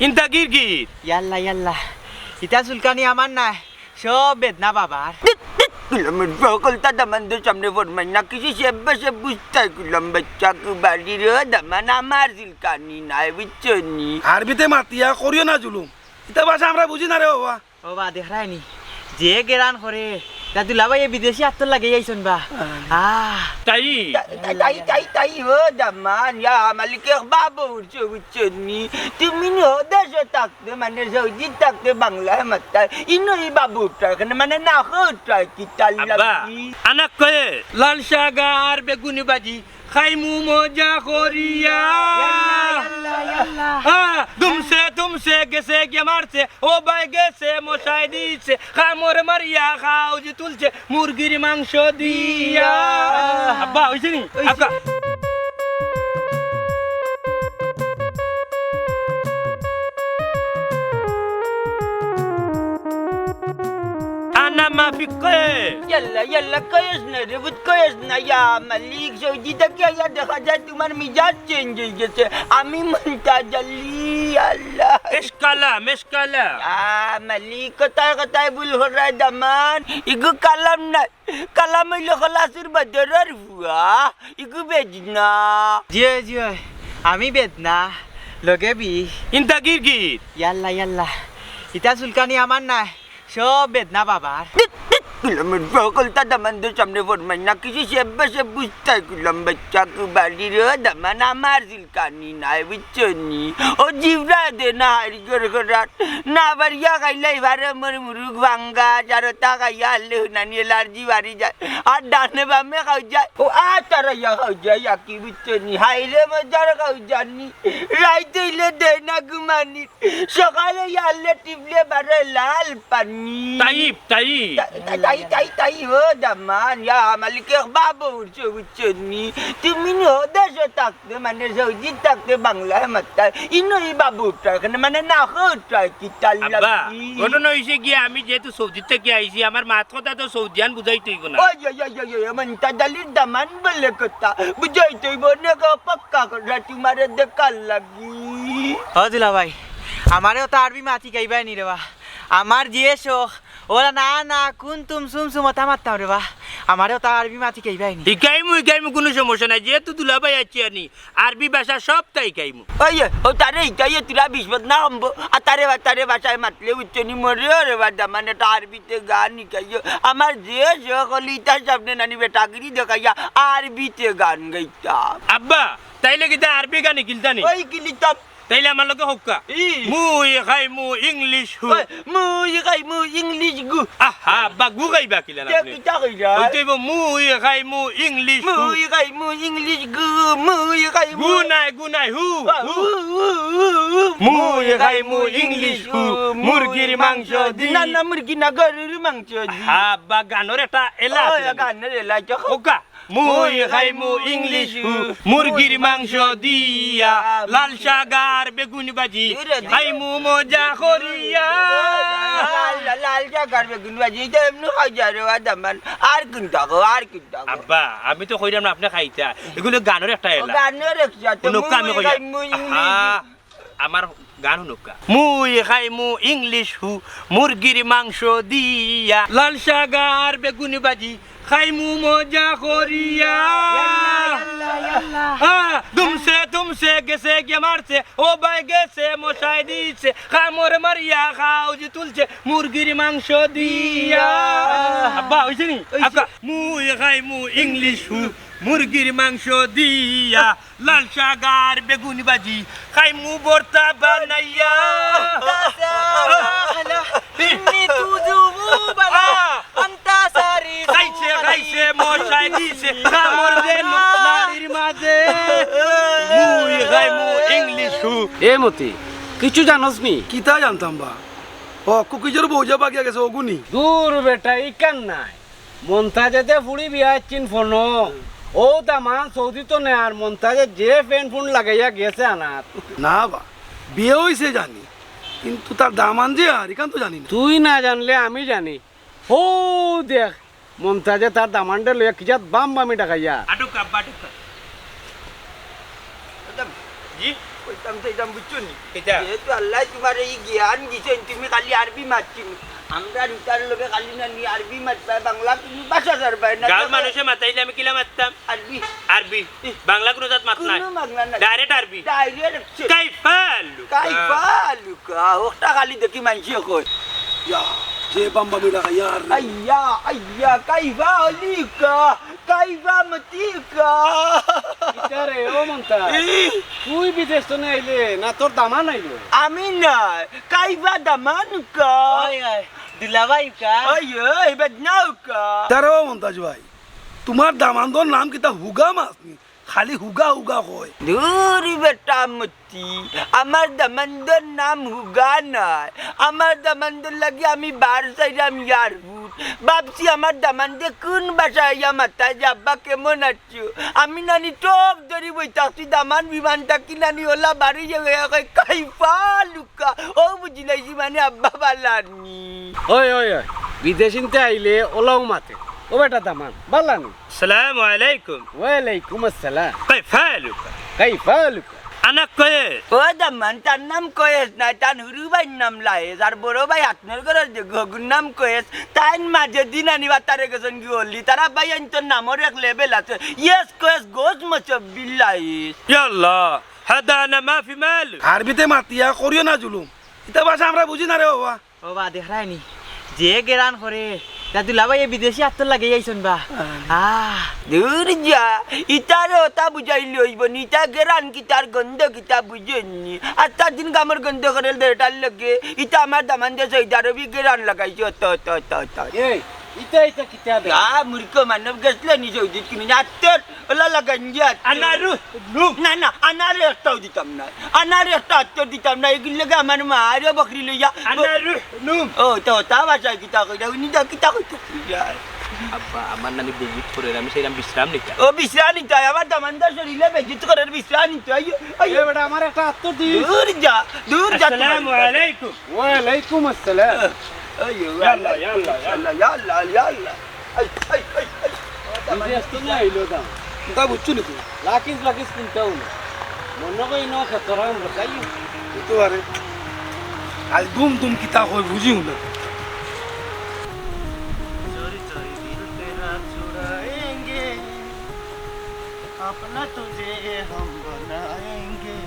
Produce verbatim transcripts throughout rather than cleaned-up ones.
ইনতা গির গির। ইয়াল্লা, ইয়াল্লা। ইতা চুলকানি আমার নায়, সব বেদনা বাবার। কুলমর বকলতা দামান্দর সামনে ফরমাই না, কিছু সেব্বে সেব বুঝতায় কুলম বাচ্চা কুবারি রে দামান, আমার চুলকানি নায়, বুঝছো নি? আরবিতে মাতিয়া করিও না জুলুম, ইতা ভাষা আমরা বুঝি না রে বাবা। ও বা, দেখরায়নি, যে গেরান করে, তা দুলাভাই এ বিদেশি আত্তর লাগাই আইছন বা। আহ। তাই? তাই, তাই, তাই, তাই, ও দামান, ইয়া মালিক, এক বাবু উঠছো, বুঝছো নি? তুমি নি ও দেশো থাকতে, মানে সৌদি থাকতে বাংলায় মাততায়, ইনো ই বাবু উঠছো, এখানে মানে না উঠছো, কি তাল আব্বা, লাগি? আনা কয়ে, লাল শাক আর বেগুনি ভাজি, খাইমু মজা করিয়া। ইয়াল্লা, ইয়াল্লা, ইয়াল্লা। আ, দুমছে, দুমছে, গেছে গিয়া মারছে, ও ভাই গেছে, মশায় দিছে, কামড় মারিয়া খাউজি তুলছে, মুরগির মাংস দিয়া। আব্বা, অইছে নি? অইছে। আব্বা। আনা মাফি কয়ে। ইয়াল্লা, ইয়াল্লা, কইস না রে, বুঝ কইস না, ইয়া মালিক, সৌদি থাকি আইয়া দেখা যায় তোমার মিজাজ change অই গেছে। আমি মন্তাজ আলী, আল্লাহ। এশকালা, মেশকালা। ইয়া মালিক, কথায় কথায় ভুল করায় দামান, ইগু কালাম না। কালাম অইলো খলাসুর বদরর ফুয়া, ইগু বেদনা। জি অয়, জি অয়, আমি বেদনা, লগে বি। ইনতা গির গির। ইয়াল্লা, ইয়াল্লা, ইতা চুলকানি আমার নায়, সব বেদনা বাবার। কুলমর বকলতা দামান্দর সামনে ফরমাই না, কিছু সেব্বে সেব বুঝতায় কুলম বাচ্চা কুবারি রে দামান, আমার চুলকানি নায়, বুঝছো নি? ও জিবরা দে না হারি গর গরার, না বারিয়া খাইলাই ভারে মোর মুরুগ ভাঙ্গা, যারো তা খাইয়া হারলে হুনানি এলার্জি বাড়ি যায়। আর ডানে বামে খাও যায়, ও আ তারা ইয়া খাও যায়, ইয়া কি বুঝছো নি? হাইরে মজার খাও জানি, রাইত অইলে দেয় না ঘুমানি, সকালে ইয়া হারলে টিপলে বারে লাল পানি। তাইব, তাইব। তা-, তা-, তাই, তাই, তাই, ও দামান, ইয়া মালিক, এক বাবু উঠছো, বুঝছো নি? তুমি নি ও দেশো থাকতে, মানে সৌদি থাকতে বাংলায় মাততায়, ইনো ই বাবু উঠছো, এখানে মানে না উঠছো, কি তাল আব্বা, লাগি? ঘটনা অইছে গিয়া, আমি যেহেতু সৌদি থাকি আইছি, আমার মাত কথা তো সৌদিয়ান বুঝাইতে অইবো না। ওই, ওই, ওই, ওই, ওই, মন্তাজ আলীর দামান বলে কথা, বুঝাইতে অইবো না গো, পাক্কা কথা তোমারে দেখার লাগি। ও দুলাভাই, আমারে অতা আরবি মাত হিকাইবায় নি রে বা। আমার যে শখ, ওরা না না, কুন্তুম সুমসুম অতা মাততাম রে বা। আমারে অতা আরবি মাত হিকাইবায় নি। হিকাইমু, হিকাইমু, কুনু সমস্যা নাই, যেহেতু দুলাভাই আছি আনি। আরবি ভাষা সবতা হিকাইমু। ওই, ও তারে হিকাইও, তুরা বিশ বদ না কমবো। আর তারে বা-, তারে ভাষায় মাতলে উচ্চ নি মরে, ওরে বা দামান, এটা আরবিতে গান হিকাইও। আমার যে সকল ইতার সামনে নানি বেটাগিরি দেখাইয়া আরবিতে গান গাইতাম। আব্বা, তাইলে কিতা আরবি গান হিকিলতা নি? ওই কিলিতাম। তাইলে আমার লগে হউক্কা। ই। মুই খাইমু ইংলিশ হু। ওই, মুই খাইমু ইংলিশ গু। আহা, আব্বা, গু খাইবা কিলা না তে আপনি? কিতা কইরা? অইতে অইবো, মুই খাইমু ইংলিশ হু। মুই খাইমু ইংলিশ গু, মুই খাইমু গু নাই, গু নাই, হু, আ, হু। হু, হু, হু, হু, হু। মুই খাইমু ইংলিশ হু, মুরগির মাংস দি। না, না, মুরগি না, গরুর মাংস দি। আব্বা, গানর একটা এলা ওই, আছে না? গানর এলা আছে। হউক্কা। মুই খাইমু ইংলিশ হু, মুরগির মাংস দিয়া, লাল শাক আর বেগুন ভাজি, খাইমু মজা করিয়া। লাল, লাল শাক আর বেগুন ভাজি, ইতা এমনে খাওয়া যায় রে, ওয়া দামান। আর কিনতা গো, আর কিনতা গো। আব্বা, আমি তো কইরাম না আপনে খাইতা, ইগুলো গানর একটা ও, এলা। গানর একটা, তো হুনউক্কা আমি মুই কইয়া। খাইমু ইংলিশ। আহা। আমার গান হুনউক্কা। মুই খাইমু ইংলিশ হু, মুরগির মাংস দিয়া, লাল শাক আর বেগুন ভাজি, খাইমু মজা করিয়া। ইয়াল্লা, ইয়াল্লা, ইয়াল্লা। আ, দুমছে, দুমছে, গেছে গিয়া মারছে, ও ভাই গেছে, মশায় দিছে, কামড় মারিয়া খাউজি তুলছে, মুরগির মাংস দিয়া। আব্বা, অইছে নি? অইছে। আব্বা, মুই খাইমু ইংলিশ হু, মুরগির মাংস দিয়া। লাল শাক আর বেগুন ভাজি, খাইমু ভর্তা বানাইয়া। খাইছে, খাইছে, মশায় দিছে, কামড় দেন নাড়ির মাঝে। মুই খাইমু ইংলিশ হু। এ মতি, কিচ্ছু জানোস নি? কিতা জানতাম বা? ও, কুকিজর বউ যে বাগিয়া গেছে, অগুনি। দূর বেটা, ইখান নায়। মন্তাজে যে ফুড়ি বিয়া আইচ্ছিন ফোনো, অউ দামান সৌদি তো নে, আর মন্তাজে যে ফেন ফুন লাগাইয়া গেছে আনাত। না বা, বিয়া অইছে জানি, কিন্তু তার দামান যে আর, ইখান তো জানি না। তুই না জানলে আমি জানি। হউ দেখ, মন্তাজে তার দামানরে লইয়া কিজাত বাম বামি ডাকাইয়া। আটুক আব্বা, আটুক। জি? আমি চাইতাম, বুঝছো নি? কিতা? যেহেতু আল্লায় তুমারে ই জ্ঞান দিছইন, তুমি খালি আরবি মাতছো নি। আমরা ইতার লগে খালি না নি আরবি মাতবায়, বাংলা কুনু ভাষা জানবায় না। গাঁওর মানষে মাতাইলে আমি কিলা মাততাম? আরবি। আরবি। বাংলা কুনু জাত মাত নাই। কুনু বাংলা নাই। Direct আরবি। Direct। কাইফা লুকা? কাইফা লুকা? ওটা খালি দেখি মানষে কয়। ইয়া, যে বাম্বা মিরা ইয়ার। আইয়া, আইয়া, কাইফা লুকা? কাইফা মতিকা? কিতা রে, ও মন্তাজ? ই? তুই বিদেশ তনে আইলে না তোর দামান আইলো? আমি না, কাইফা দামানকা? ওই, ওই, দুলাভাইকা? ওই, ওই, বেদনাউকা? তারা ও মন্তাজ ভাই, তুমার দামান্দর নাম কিতা হুগা মাছ নি? খালি হুগা হুগা কয়। দূর বেটা মতি, আমার দামান্দর নাম হুগা নায়। আমার দামান্দর লাগি আমি বার চাইরাম airport। ভাবছি আমার দামান্দে কুন ভাষায় আইয়া মাতায় যে, "আব্বা কেমন আছো?" আমি নানি টপ ধরি বই থাকছি, দামান বিমান থাকি নানি ওলা বাড়ি যাবে, কয়, "কাইফা লুকা?" ও বুঝিলাইছি মানে আব্বা বালানি। ওই, ওই, ওই, বিদেশিন্তে আইলে ওলাও মাতে। ও বেটা দামান, বালানি। সালামু আলাইকুম। ওয়ালাইকুম আসসালাম। কাইফা লুকা? কাইফা লুকা? আনা কয়েস। ও দামান, তার নাম কয়েস নায়, তার হুরু ভাইর নাম লায়েস, আর বড় ভাই আতনর ঘরর যে হগুর নাম কয়েস, তাইন মাঝে দিন আনিবা তারে গেছইন গি অলি, তারা ভাই আইন তোর নামর এক level আছে, ইয়েস কয়েস গোস মচব্বিল লায়েস। ইয়াল্লাহ, হাদানা মা ফি মাল। আরবিতে মাতিয়া করিও না জুলুম, ইতা ভাষা আমরা বুঝি না রে বাবা। ও বা, দেখরায়নি, যে গেরান করে, তা দুলাভাই এ বিদেশি আতর লাগাই আইছইন বা। আহ। আহ। দূর যা, ইতারে ওটা বুঝাইলে অইবো নি, ইতা গেরান কিতার গন্ধ কিতা বুঝইন নি। আস্তা দিন গামর গন্ধ করের দে এটার লগে, ইতা আমার দামান্দে সৌদি আরবি গেরান লাগাইছে, অত, অত, অত, অত। এই, ইতা, ইতা কিতা দে? আ, মূর্খ মানব গেছলে নি সৌদিত কুনু আতর ওলা লাগাইন যে আতর। আনারু নুম। না, না, আনারে একটাও দিতাম না। আনারে একটা আতর দিতাম না। এগুর লগে আমার মা আরো বকরি লইয়া। আনারু নুম। ও, তো, তা ভাষায় কিতা কইরা? উনি দা কিতা কইতা? আব্বা, আমার নানি বেইজ্জত করের, আমি চাইরাম বিশ্রাম নিতা। ও, বিশ্রাম নিতা, আমার দামান্দর শরীরে বেইজ্জত করের, বিশ্রাম নিতা। আইও, আইও। এ বেটা, আমার একটা আতর দিস। দূর যা, দূর যা, আসসালামু আলাইকুম। ওয়ালাইকুম আসসালাম। আইও, ইয়াল্লা, ইয়াল্লা, ইয়াল্লা। ইয়াল্লা, ইয়াল্লা, ইয়াল্লা। I, I, I, I. বিদেশ তো না আইলো দাম। কিতা বুঝছো নি তুই? লাকিস, লাকিস কিনতাও না। মনে কই ন খেতরা আমরা খাই। হইতে পারে। আজ দুম দুম কিতা কই বুঝিও না। चोरी चोरी दिल तेरा चुराएंगे, अपना तुझे हम बनाएंगे,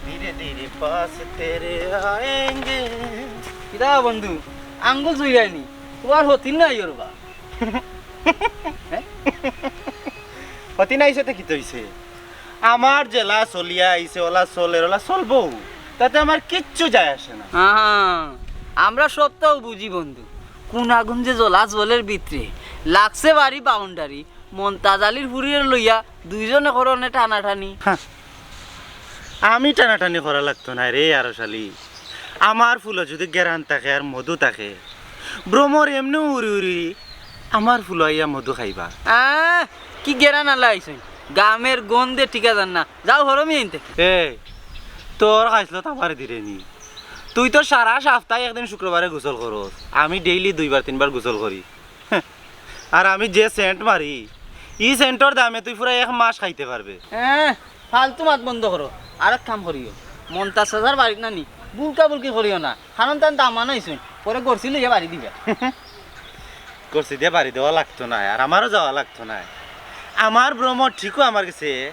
धीरे धीरे पास तेरे आएंगे। কিতা বন্ধু, আঙ্গুল জুইরায়নি, তুমার হতিন নাই ওর বা। হতিন আইছে তো কিতা অইছে? আমার যেলা চলিয়া আইছে, ওলা চলের, ওলা চলবো, তাতে আমার কিচ্ছু যায় আসে না। হ্যাঁ, আমরা সবতাউ বুঝি বন্ধু, কোন আগুন যে জ্বলা জ্বলের ভিতরে, লাগছে বাড়ি boundary, মন্তাজ আলীর ফুরিরে লইয়া দুইজনে করনে টানাটানি। হ্যাঁ, আমি টানাটানি করা লাগতো নায় রে আরশ আলী। আমার ফুলো যদি গেরান থাকে আর মধু থাকে, ভ্রমর এমনেউ উড়ি উড়ি আমার ফুলো আইয়া মধু খাইবা। আহ, কি গেরান আলা আইছইন, গামের গন্ধে টিকা যার না। যাও হরমি আইন থাকি। এ, তোর খাইছলত আমারে দিরে নি। তুই তো সারা সপ্তাহে একদিন শুক্রবারে গোসল করস, আমি daily দুইবার তিনবার গোসল করি। আর আমি যে সেন্ট মারি, ই সেন্টর দামে তুই পুরা এক মাস খাইতে পারবে। হ্যাঁ, ফালতু মাত বন্ধ করো। আর এক কাম করিও, মন্তাজ চাচার বাড়িত নানি বুলকা বুলকি করিও না, কারণ তান দামান আইছইন, পরে গরছি লইয়া বাড়ি দিবা। গরছি দিয়া বাড়ি দেওয়া লাগতো নায়, আর আমারও যাওয়া লাগতো নায়। আমার ভ্রমর ঠিকও আমার গেছে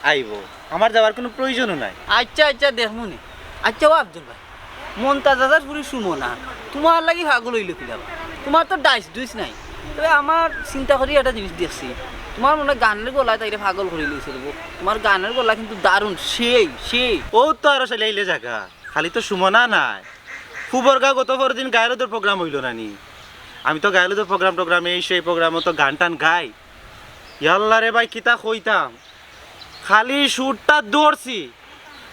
আইবো, আমার যাওয়ার কুনু প্রয়োজনও নাই। আচ্ছা, আচ্ছা, দেখমুনে। আচ্ছা, ও আফজল ভাই, মন্তাজ চাচার ফুরি সুমনা তুমার লাগি পাগল অইলো কিলা বা? তুমার তো ডাইস ডুইস নাই। তবে আমার চিন্তা করি একটা জিনিস দেখছি, তুমার মনে অয় গানের গলায় তাইরে পাগল করিলাইছে রে বা। তুমার গানের গলা কিন্তু দারুণ, সেই, সেই। ও তো আরশ আলী আইলে জাগা, খালি তো সুমনা নায়। ফুবরগাঁও গত পরদিন গায়রোদর program অইলো না নি? আমি তো গায়রোদর program টোগ্রামে, এই সেই programও তো গান টান গাই। ইয়াল্লা রে ভাই, কিতা কইতাম, খালি সুরটা ধরছি,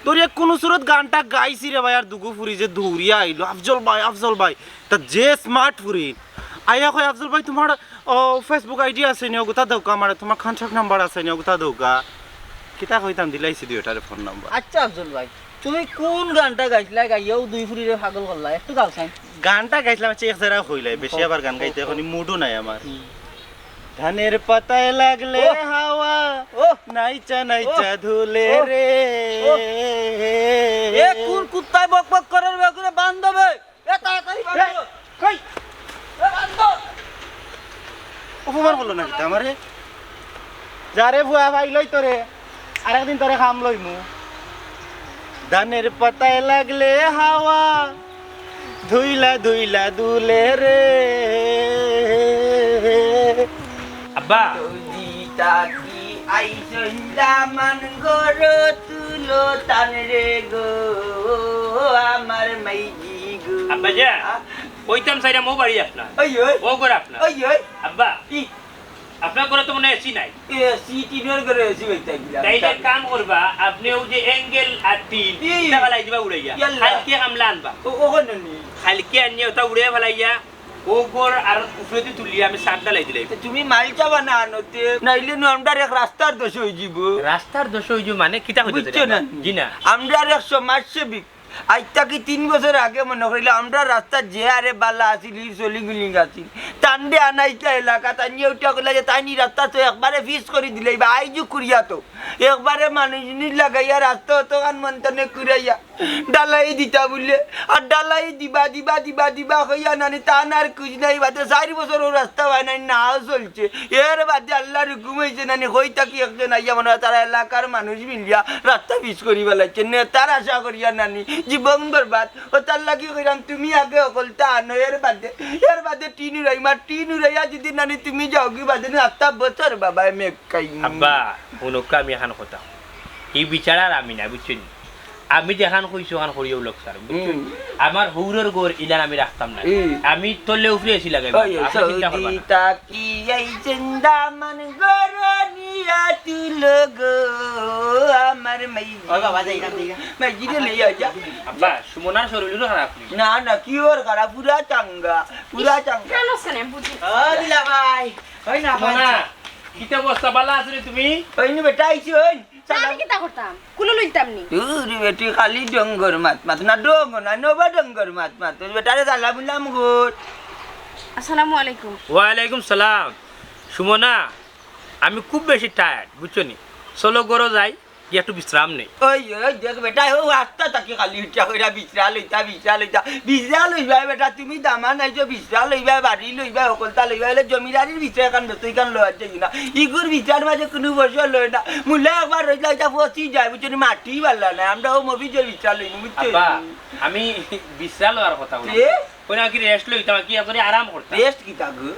ধরিয়া কুনু সুরত গানটা গাইছি রে ভাই, আর দুগু ফুরি যে দৌড়িয়া আইলো, "আফজল ভাই, আফজল ভাই।" তা যে smart ফুরি, আইয়া কয়, "আফজল ভাই, তুমার, ও, Facebook ID আছে নি? অগুতা দেউক্কা আমারে, তুমার contact number আছে নি? অগুতা দেউক্কা।" কিতা কইতাম, দিলাইছি দুইটারে phone number। আচ্ছা আফজল ভাই, তুমি কুন গানটা গাইছলায়, গাইয়াউ দুই ফুরিরে পাগল করলায়? একটু গাও চাইন। গানটা গাইছলাম, আচ্ছা, এক জেরা কইলাই, বেশি আবার গান গাইতে অখন moodও নাই আমার। হুম। ধানের পাতায় লাগলে ওহ! হাওয়া ওহ! নাইচা নাইচা ওহ! ধুলে ওহ! রে। ওহ! এ কোন কুত্তায় বকবক করের বেগুনে বান্ধবে? এ তাড়াতাড়ি বান্ধো। কই? এ বান্ধো। অপমান করলো না কিতা আমারে? যারে ফুয়া ভাই লই তোরে, আরেকদিন তোরে খাম লইমু। ধানের পাতায় লাগলে হাওয়া, ধুইলা ধুইলা দুলে রে। আব্বা। সৌদি তাকি আইসইন দামান গরো তুলো তান রে গো, আমার মাইজি গো। আব্বা যা, আ? কইতাম চাইরাম ও বাড়ি আপনার। ওই, ওই। ও ঘর আপনার। ওই, ওই। আব্বা, ই। আপনার ঘরে তো মনে হয় এসি নাই। এসি, টিনের ঘরে এসি হইতে গেলে আমি তাইলে জানি। কাম করবা, আপনি ওই যে অ্যাঙ্গেল আর টিন, ই। ইটা ফালাই দিবা উড়াইয়া। ইয়াল্লা। কালকে কামলা আনবা। ও, ওখানে নি। কালকে আনিয়া ওটা উড়াইয়া ফালাইয়া, ও ঘর আর উপরেদি তুলিয়া আমি ছাদ ঢালাই দিলাই। তো তুমি মাল চাবা না আনোতে, নাইলে নু আমরার এক রাস্তার দোষ হয়ে যাব। রাস্তার দোষ হয়ে যাব মানে কিতা হইতে বুঝছো না? জি না। আমরার এক সমাজসেবী আইজ থাকি তিন বছর আগে মনে করিলা, আমরার রাস্তা যে আরে বালা আছিল, ইর সলিং উলিং আছিল। তানরে আনাইতা এলাকা, তান যে উঠা কইলা যে তাইন ই রাস্তা তো একবারে ফিস করি দিলে, ইবা আইজু কুড়িয়া তো। একবারে মানুষ জিনিস লাগাইয়া রাস্তা অতখান মন্তনে কুড়াইয়া ঢালাই দিতা বুলে। আর ঢালাই দিবা, দিবা, দিবা, দিবা কইয়া নানি তান আর খুঁজ নাই, বাদে চাইর বছর ও রাস্তা হয় নাই, নাও চলছে। এর বাদে আল্লাহর হুকুম হইছে নানি, কই থাকি একজন আইয়া মনে হয় তারা এলাকার মানুষ মিলিয়া রাস্তা পিচ করি ফালাইছে। নেতার আশা করিয়া নানি জীবন বরবাদ। ও তার লাগি কইরাম, তুমি আগে হকলতা আনো, এর বাদে, এর বাদে টিন উড়াইমু, আর টিন উড়াইয়া যদি নানি তুমি যাওগি বাদে নি আস্তা বছর বাবায় মেঘ খাইমু। আব্বা, হুনউক্কা আমি এখান কথা। ই বিচার আর আমি না, বুঝছইন? আমি যেখান কইছি ওখান করিও লোক স্যার, বুঝছইন? হুম। আমার হৌরর ঘর ইলান আমি রাখতাম না। হুম। আমি তলে উপরে এসি লাগাইমু, ওই, ওই, আপনি চিন্তা করবা না। সৌদি তাকি আইছেন দামান গরনিয়া তুলো গো, আমার মাইজি। ওই বাবা, যাই না, যাই না। মাইজিরে লইয়া যা। আব্বা, সুমনার শরীরও খারাপ নি? না, না, কি ওর খারাপ? পুরা চাঙ্গা, পুরা চাঙ্গা। কেন সেনে বুঝি? ও দিলা ভাই, ওই না, সুমনা, ভাই। কিতা অবস্থা? বালা আছো নি তুমি? ওই নি বেটা, আইছি, ওই। তা আমি কিতা করতাম? কুলো লইতাম নি? দূর বেটি, খালি ডঙ্গর মাত মাত না, ডঙ্গ না, নবা ডঙ্গর মাত মাত। তোর বেটারে সালাম উলাম কর। আসসালামু আলাইকুম। ওয়ালাইকুম সালাম। সুমনা, আমি খুব বেশি টায়ার্ড, বুঝছো নি? চলো ঘরো যাই, গিয়া একটু বিশ্রাম নেই। ওই, ওই, দেখ বেটা, ও আস্তা থাকি খালি উঠিয়া কইরা বিশ্রাম লইতা, বিশ্রাম লইতা। বিশ্রাম লইবায় বেটা, তুমি দামান আইছো, বিশ্রাম লইবায়, বাড়ি লইবায়, হকলতা লইবায়, অইলে জমিদারির বিশ্রাম এখান বেতন এখান লওয়া যায় না। ইগুর বিশ্রামর মাঝে কুনু ফসল লয় না। মুলা একবার রইলা, ইটা ফসি যায়, বুঝছো নি? মাটি বালা না, আমরা ও মফিজর বিশ্রাম লইমু, বুঝছো? আব্বা, আমি বিশ্রাম লওয়ার কথা বলি। এ? কই না কি রেস্ট লইতাম, কি করে আরাম করতাম। রেস্ট কিতা গো?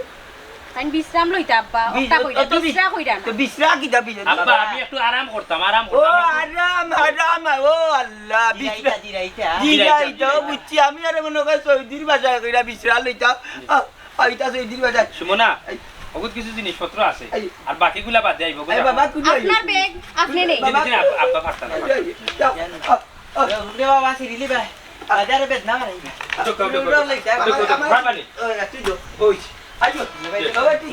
আমি বিশ্রাম লইতা আব্বা, বিশ-, ওটা কইরা, অত বিশ-, বিশ্রাম কইরা না। তো বিশ্রাম কিতা বিশ-, আব্বা, বাবা। আমি একটু আরাম করতাম, আরাম ও করতাম। আরাম, আরাম, ও আল্লাহ, জিরাইতা, বিশ্রাম। জিরাইতা। জিরাইতা, জিরাইতা। ও বুঝছি, আমি আরে মনে করি সৌদির ভাষায় কইরা বিশ্রাম লইতা। জি। আ, আ, ইটা সৌদির ভাষায়। সুমনা, এই। অগুত কিছু জিনিসপত্র আছে। এই। আর বাকিগুলা বাদে আইবো, এই বাবা, কুনো আপনার ব্যাগ আপনি নেই। বাবা, দিন, দিন, আব্বা, আব্বা পারতা না, এই, পারতা না। এই, যাও, আ, আ। রে বাবা, সিরিলি ভাই। বাজারে বেদনা মারাই। উঠো, উঠো, উঠো, উঠো। উঠো, উঠো, উঠো। আমার, ভাত পানি। ওই, তুই দো। ওই। আইও।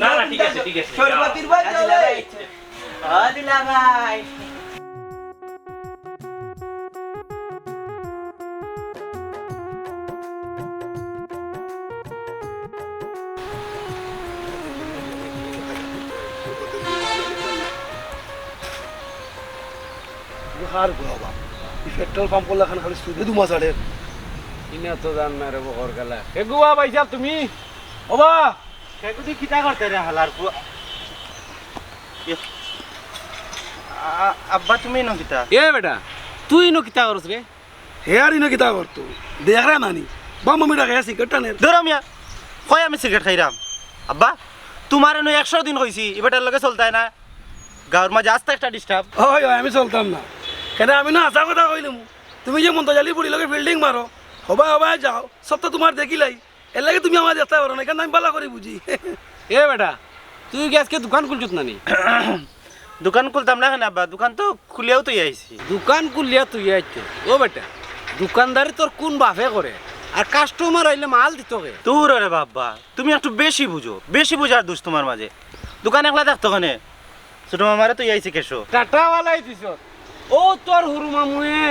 না, না, ঠিক আছে, ঠিক আছে। সরবতির ভাই, আচ্ছা, যাও, ভাই। এই। ও দিলা ভাই। আর বাবা, ই পেট্রোল পাম্প করলে খান খালি সুদে দুমা ছাড়ের। ইনা তো জান না রে বকর গেলা। এ গুয়া ভাই সাহেব তুমি? ও বা, কেগুদি কিতা করতে রে হালার পুয়া? ইয়া। আ-, আব্বা, তুমি ইনো কিতা? এ বেটা, তুই ইনো কিতা করস রে? হে আর ইনো কিতা করতো? দেখ রে নানি, বাম মমিটা খাইয়া সিগারেট টানের। ধরো মিয়া, কই আমি সিগারেট খাইরাম? আব্বা, তুমারে নু একশো দিন কইছি, ই বেটার লগে চলতায় না। গাউর মাঝে আস্তা একটা disturb। ওই, ওই, আমি চলতাম না। কেনে আমি না হাছা কথা কইলাম। তুমি যে মন্তজালি বুড়ির লগে fielding মারো, হবায় হবায় যাও, সব তো তুমার দেখিলাই। এর লাগি তুমি আমারে দেখতায় পারো না, ইখান আমি বালা করি বুঝি। এ বেটা, তুই কি আজকে দোকান খুলছত না নি? দোকান খুলতাম না কেনে আব্বা, দোকান তো খুলিয়াউ থইয়া আইছি। দোকান খুলিয়া থইয়া আইছো? ও বেটা, দোকানদারি তোর কুন বাপে করে? আর customer আইলে মাল দিতো কে? দূর রে বাবা, তুমি একটু বেশি বুঝো, বেশি বুঝার দোষ তুমার মাঝে। দোকান একলা থাকতো কেনে? ছোট মামারে থইয়া আইছি কেশো। টাটা ফালাই দিছত। ও তোর হুরু মামুয়ে,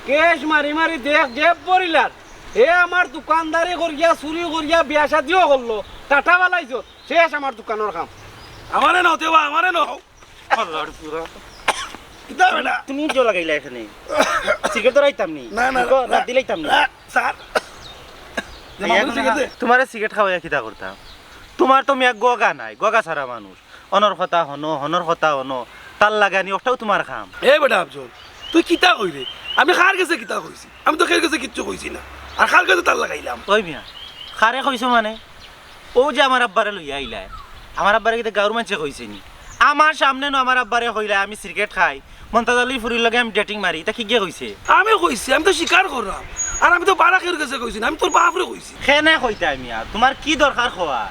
ক্যাশ মারি মারি দেখ জেব ভরিলার। হে আমার দোকানদারি করিয়া, চুরি করিয়া, বিয়া শাদিও করলো। টাটা ফালাইছত। শেষ আমার দোকানর কাম। আমারে নাও, দেবা, আমারে নাও। আল্লাহর পুরা। কিতা বেটা? তুমি জো লাগাইলা এখানে। সিগারেট তো রাইতাম নি। না, না, মুখো না। রাত দিলাইতাম নি। না, স্যার। যে এই মামুনি এখন সিগারেট দে। তোমারে সিগারেট খাওয়াইয়া কিতা করতাম? তোমার তো মিয়া গগা নাই, গগা ছাড়া মানুষ। অনর কথা হনো, হনর কথা হনো। তার লাগানি ওটাও তোমার কাম। এ বেটা আফজল, তুই কিতা কইরে? আমি কার গেছে কিতা কইছি? আমি তো কেউর গেছে কিচ্ছু কইছি না। আর কার গেছে তার লাগাইলাম? ওই মিয়া, কারে কইছো মানে? ও যে আমার আব্বারে লইয়া আইলায়, আমার আব্বারে কিতা গাঁওর মানষে কইছে নি? আমার সামনে নু আমার আব্বারে কইলায় আমি সিগারেট খাই, মন্তাজ আলীর ফুরির লগে আমি ডেটিং মারি, ইতা কিগিয়ে কইছে? আমি কইছি, আমি তো স্বীকার করলাম। আর আমি তো বারা কেউর গেছে কইছি না, আমি তোর বাপরে কইছি। কেনে কইতায় মিয়া, তোমার কি দরকার কওয়া?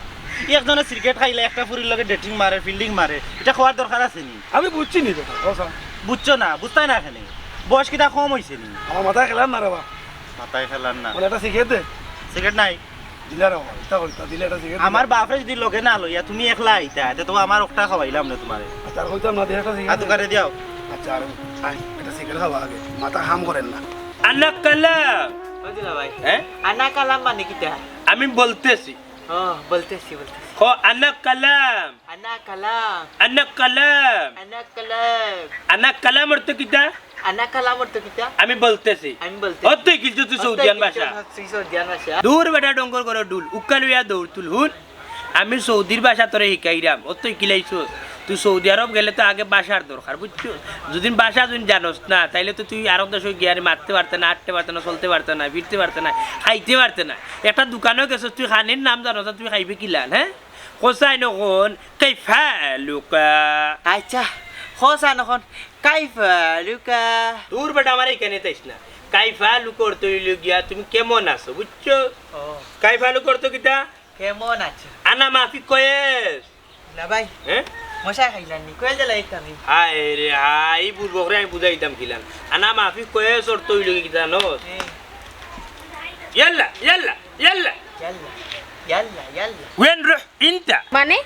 একজনে সিগারেট খাইলে একটা ফুরির লগে ডেটিং মারে, ফিল্ডিং মারে, ইটা কওয়ার দরকার আছে নি? আমি বুঝছি নি বেটা, ও স্যার। বুঝছো না, বুঝতায় না কেনে? বয়স কিতা কম অইছে নি? আমার মাথায় খেলার না রে বা। মাথায় খেলার না। বলে, "একটা সিগারেট দে।" সিগারেট নাই। দিলে রে বাবা, ইতা করিস না, দিলে একটা সিগারেট দিলে। আমার বাপরে যদি লগে না লইয়া তুমি একলা আইতা, তে তো আমার একটা খাওয়াইলাম না তোমারে। আচ্ছা, আর কইতাম না, দিলে একটা সিগারেট আতু দে। কারে দিয়াও। আচ্ছা, আর আয়, একটা সিগারেট খাওয়া আগে। মাথা কাম করের না। আনা কালাম। বুঝলা ভাই? হ্যাঁ? আনা কালাম মানে কিতা? আমি বলতেছি। ও, বলতেছি, বলতেছি। ক, আনা কালাম। আনা কালাম। আনা কালাম। আনা কালাম। আনা কালাম অর্থ কিতা? আনা কালাম অর্থ কিতা? আমি বলতেছি। আমি বলতেছি। অতই কিছু তুই অতই সৌদিয়ান কিছু ভাষা। তুই সৌদিয়ান ভাষা। দূর বেটা ডঙ্গর করে ডুল, উক্কা লইয়া দৌড় তুল হুন। আমি সৌদির ভাষা তোরে শিখাইরাম, অতই কিলাইছো। তুই সৌদি আরব গেলে তো আগে ভাষার দরকার, বুঝছো? যদি ভাষা যদি জানোস না, তাইলে তো তুই আরব দেশে গিয়া আর মারতে পারতে না, আটতে পারতে না, চলতে পারতে না, ফিরতে পারতে না, খাইতে পারতে না। একটা দোকানও গেছস, তুই খানির নাম জানোস না, তুই খাইবে কিলান, হ্যাঁ? হোসাইন অখন, কাইফা লুকা। আচ্ছা, হোসাইন অখন, কাইফা লুকা। দূর বেটা, আমার এখানে তাইস না। কাইফা লুকর তো অইলো গিয়া, তুমি কেমন আছো, বুঝছো? ও। কাইফা লুকর তো কিতা? কেমন আছো? আনা মাফি কয়েস। না ভাই, হ্যাঁ? মশা খাইলাম নি, কয়ে দিলাই তো আমি। হায় রে হায়, এই বুড়বকরে আমি বুঝাইতাম কিলান। আনা মাফি কয়েস অর্থ অইলো গিয়া কিতা জানোস? হ্যাঁ। ইয়াল্লা, ইয়াল্লা, ইয়াল্লা। ইয়াল্লা, ইয়াল্লা, ইয়াল্লা। ওয়েন রুহ ইনতা। মানে?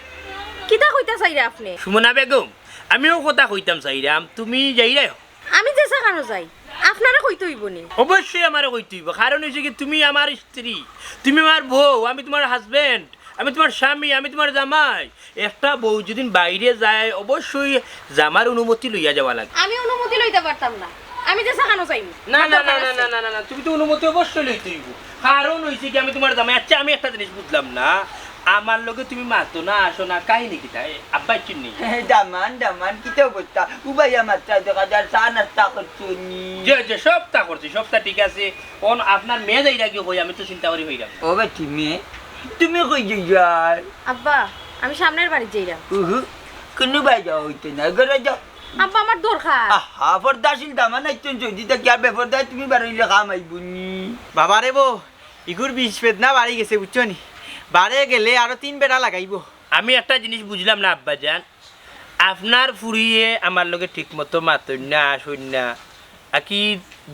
কিতা কইতা চাইরা আপনে? সুমনা বেগম, আমিও কথা কইতাম চাইরাম, তুমি যাইরায়? আমি যেছা কানো যাই, আপনারে কইতে অইবো নি? অবশ্যই আমারে কইতে অইবো, কারণ অইছে কি, তুমি আমার স্ত্রী, তুমি আমার বউ, আমি তোমার husband, আমি তোমার স্বামী, আমি তোমার জামাই। একটা বউ যদি বাইরে যায়, অবশ্যই জামার অনুমতি লইয়া যাওয়া লাগে। আমি অনুমতি লইতাম পারতাম না, আমি যেছা কানো যাইমু। না, আমার না, দরকার না, না, আছে। না, না, না, না, তুমি তো অনুমতি অবশ্যই লইতে অইবো। কারণ অইছে কি, আমি তোমার জামাই। আচ্ছা, আমি একটা জিনিস বুঝলাম না, আমার লগে তুমি মাতো না, আসো না, কাহিনী কিতা? এ, আব্বায় চিনি? দামান, দামান, কিতা অবস্থা? উবাইয়া মাত্রা দেখা যার, চা নাস্তা করছো নি? যে, যে, সবতা করছি, সবতা ঠিক আছে। অন আপনার মেয়ে যাইরা কি কই, আমি তো চিন্তা করি অইরাম। ও বেটি মেয়ে, তুমি কই যাইরায়? আব্বা, আমি সামনের বাড়িত যাইরাম। উহু, কুনু বায় যাওয়া অইতো না, ঘরো যাও। আব্বা, আমার দরকার। আহা, পর্দাশীল দামান আইছইন যদি, তা কিয়া বেপর্দায় তুমি বারইলে কাম আইবো নি? বাবা রে বো, ইগুর বিষ বেদনা বাড়ি গেছে, বুঝছো নি? বাড়ে গেলে আরো তিন বেটা লাগাইবো। আমি একটা জিনিস বুঝলাম না আব্বাজান, আপনার ফুরিয়ে আমার লগে ঠিকমতো মাতইন না, আসইন না, আকি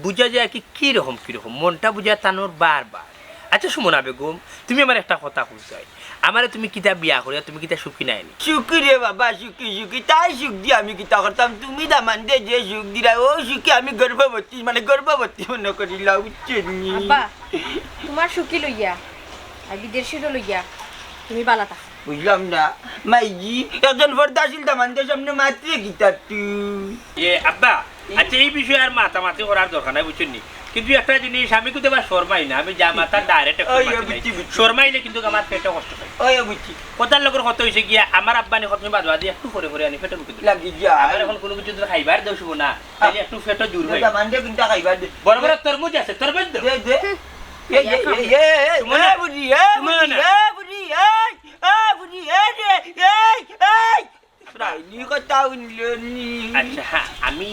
বুঝা যায় কি, কি রকম, কি রকম, মনটা বুঝা তানোর বারবার। আচ্ছা সুমনা বেগম, তুমি আমারে একটা কথা কও চাই, আমারে তুমি কিতা বিয়া করিয়া তুমি কিতা সুখী নায় নি? সুখী রে বাবা, সুখী, সুখী, তাই সুখ দি আমি কিতা করতাম? তুমি দামান্দে যে সুখ দিরায়, অউ সুখে আমি গর্ভবতী, মানে গর্ভবতী মনো করিলাও, বুঝছো নি? আব্বা, তোমার সুখী লইয়া আর বিদেশিরে লইয়া তুমি বালা থাকো। বুঝলাম না, মাইজি, একজন পর্দাশীল দামান্দর সামনে মাতরে কিতা তুই? এ, আব্বা, আচ্ছা, এই বিষয়ে আর মাতামাতি করার দরকার নাই, বুঝছইন নি? কিন্তু একটা জিনিস, আমি কিন্তু আবার শরমাই না, আমি যা মাতার direct একদম ওই, মাতি নাই। বুঝছি, বুঝছি। শরমাইলে কিন্তু আমার পেটে কষ্ট পায়। ওই, বুঝছি। কথার লগর কথা অইছে গিয়া, আমার আব্বা নি কথা বাদ বাদ দিয়া একটু পরে পরে আনি পেটর মুখে দিল। লাগি যা। আমার এখন কোনো কিছু যদি খাইবার দেওয়া শুভ না, তাইলে একটু পেটও জোর হয়। দামান্দে কিন্তু খাইবার দে। বড় বড় তরমুজ আছে, তরমুজ দে। দে, দে। হুম। এই, এই, এই, এই, এই, সুমনা। এই, বুড়ি, এই, সুমনা। বুড়ি, এই, বুড়ি, এই, এই, বুড়ি, এই, রে, এই, এই। সুমনা। বাইনি কথা হুনলো নি। আচ্ছা, হ্যাঁ, আমি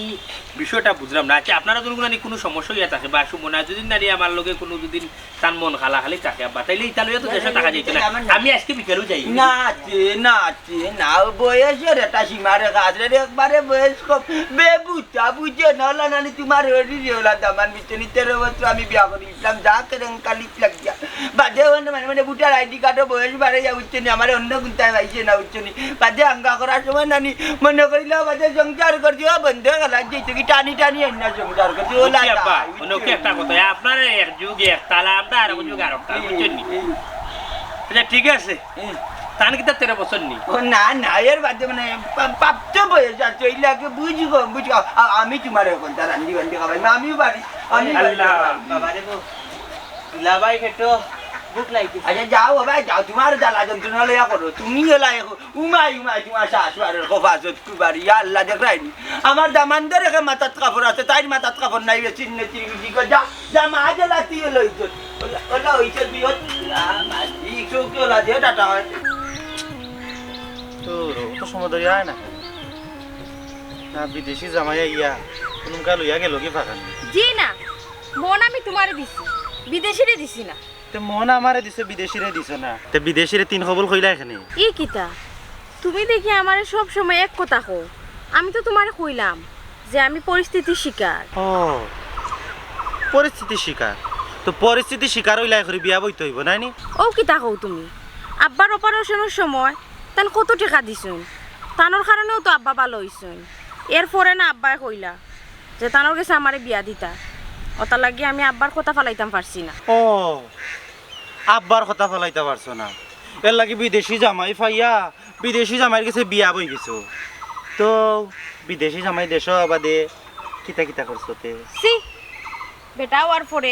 বিষয়টা বুঝলাম না। আচ্ছা, আপনারা যদি কোনো, কোনো সমস্যা হইয়া থাকে বা সুমনা যদি নারী আমার লগে কোনো যদি তার মন খালা খালি থাকে, আব্বা, তাইলে ইতা লইয়া তো না, দেশে না, থাকা না, যাইতো না। না, আমার না। আমি আজকে বিকেলেও যাই। না, তে, না, তে, না, বয়সের একটা সীমা রেখা আছে রে, একবারে বয়স কম। বেবুতা, বুঝে না, ওলা নানি তোমার হরি রে, ওলা দামান বিচনি, তেরো বছর আমি বিয়া করি ইসলাম, যা কেরেন কালি লাগিয়া। বাদে অন্য মানে, মানে, ভোটার আইডি কার্ডও বয়স বাড়ে যা, বুঝছো নি? আমার অন্য গুনতায় পাইছে না, বুঝছো নি? বাদে আঙ্গা করার সময় নানি, মনে করিল, বাদে সংসার করছি, ও বন্ধ গেল, যে কি টানি টানি আইনা সংসার করছি, ও বুঝছি লালা, আব্বা, বুঝছো? অন্য কি একটা কথা, আপনারা এক যুগ এক তালা, আমরা আর এক যুগ আর এক তালা, বুঝছেন নি? এই, এই। আচ্ছা, ঠিক আছে। এই। তান কিতা তেরো বছর নি? ও না, না, এর বাদে মানে পা-, প্রাপ্ত বয়স আছে, ওই লাগে বুঝি গো, বুঝি গো। আ-, আ-, আমি তোমার এখন তা রান্ধি বান্ধি খাবাই, আমিও পারি, আমি পারি। আল্লাহ। বাবা রে গো, দুলাভাই খেটো ভুক লাগছে। আচ্ছা, যাও বাবা, যাও, তোমার জ্বালা যন্ত্রণা লইয়া করো, তুমি এলা এখন, উমাই, উমাই, তোমার শাশু আর খোফা যত কুবারি, ইয়া আল্লাহ, দেখরায়নি। আমার দামান্দর একে মাথাত কাপড় আছে, তাইর মাথাত কাপড় নাই, বেশি নেচি, বুঝি গো, যা, যা, মা জ্বালা তুই লইছ। ওলা, ওলা, ওই যে বিয়ত, আ, মা, এই চৌকি ওলা দিয়ে টাটা হয়। তো, অত সময় ধরে আয় না। না, বিদেশি জামাই আইয়া, কোনকা লইয়া গেল কি ফাঁকা নেই? জি না, মন আমি তোমারে দিছি, বিদেশিরে দিছি না। তে মন আমারে দিছো, বিদেশিরে দিছো না। তে বিদেশিরে তিন কবুল কইলা এখানে। ই কিতা? তুমি দেখি আমারে সব সময় এক কথা কও। আমি তো তোমারে কইলাম যে আমি পরিস্থিতির শিকার। ও, পরিস্থিতির শিকার। তো পরিস্থিতির শিকার অইলে এখন বিয়া বইতে অইবো, নায় নি? ও কিতা কও তুমি? আব্বার অপারেশনের সময় তান কত টেকা দিছইন? তানোর কারণেও তো আব্বা ভালো অইছইন। এরপরে না আব্বায় কইলা যে তানোর গেছে আমারে বিয়া দিতা। ওটার লাগি আমি আব্বার কথা ফালাইতাম পারছি না। ও, আব্বার কথা ফালাইতা পারছো না, এর লাগি বিদেশি জামাই পাইয়া বিদেশি জামাইর গেছে বিয়া বই গেছো। তো বিদেশি জামাই দেশো আবাদে কিতা কিতা করছো তে? ছি, বেটা অওয়ার পরে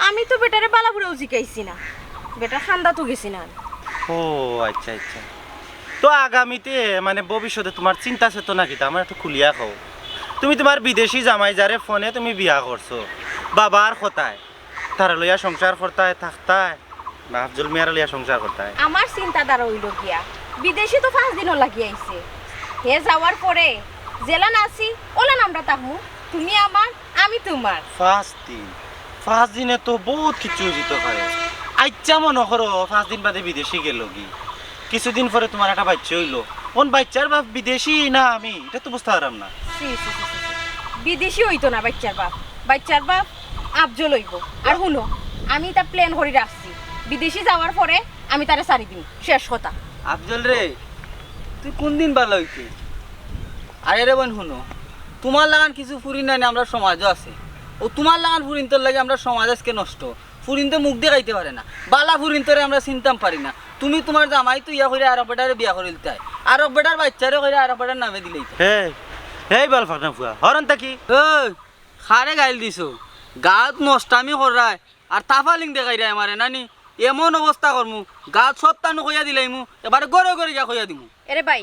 আমি তো বেটারে বালা বুড়াও জিকাইছি না, বেটার খান্দা তো গেছি না। ও আচ্ছা আচ্ছা। তো আগামীতে মানে ভবিষ্যতে তোমার চিন্তা চেতনা কিতা? আমার একটু খুলিয়া কও। তুমি তোমার বিদেশি জামাই যারে ফোনে তুমি বিয়া করছো, বাবার কথায়, তারা লইয়া সংসার করতায়, থাকতায়, না আফজল মিয়ার লইয়া সংসার করতায়? আমার চিন্তাধারা অইলো গিয়া, বিদেশি তো পাঁচ দিনও লাগি আইছে। হে যাওয়ার পরে যেলান আছি, ওলান আমরা থাকমু। তুমি আমার, আমি তোমার। পাঁচ দিন? পাঁচ দিনে তো বহুত কিছু অইযিতো পারে। আইচ্ছা, মনো করো, পাঁচ দিন বাদে বিদেশি গেল কি, কিছুদিন পরে তোমার একটা বাইচ্চা অইলো, অন বাইচ্চার বাপ বিদেশি না আমি, ইটা তো বুঝতাম পারলাম না। ছি, ছি, ছি, ছি, ছি। বিদেশি অইতো না বাইচ্চার বাপ, বাইচ্চার বাপ আফজল অইবো। আর হুনো, আমি ইটা plan করি রাখছি, বিদেশি যাওয়ার পরে আমি তারে ছাড়ি দিমু, শেষ কথা। আফজল রে, তুই কোন দিন ভালা অইতে? আরে রে বইন, হুনো, তোমার লাখান কিছু ফুরিন নাই না আমরার সমাজো আছে। ও তোমার লাখান ফুরিন্তর লাগি আমরার সমাজ আইজকে নষ্ট। ফুরিন্তে মুখ দেখাইতে পারে না, বালা ফুরিন্তরে আমরা চিনতাম পারি না। তুমি তোমার জামাই তো ইয়া কইরা আরক বেটারে বিয়া করিলতায়, আরক বেটার বাইচ্চারে কইরা আরক বেটার নামে দিলাইতায়। হে, এই বাল ফাকনা ফুয়া, হরন তাকি? ওই, কারে গাইল দিছো? গাঁওত নষ্টামি কররায় আর তাফালিং দেখাইরায় আমারে, নানি? এমন অবস্থা করমু, গাঁওত সত্তানু কইয়া দিলাইমু, এবারে ঘরে ঘরে গিয়া কইয়া দিমু। এরে ভাই,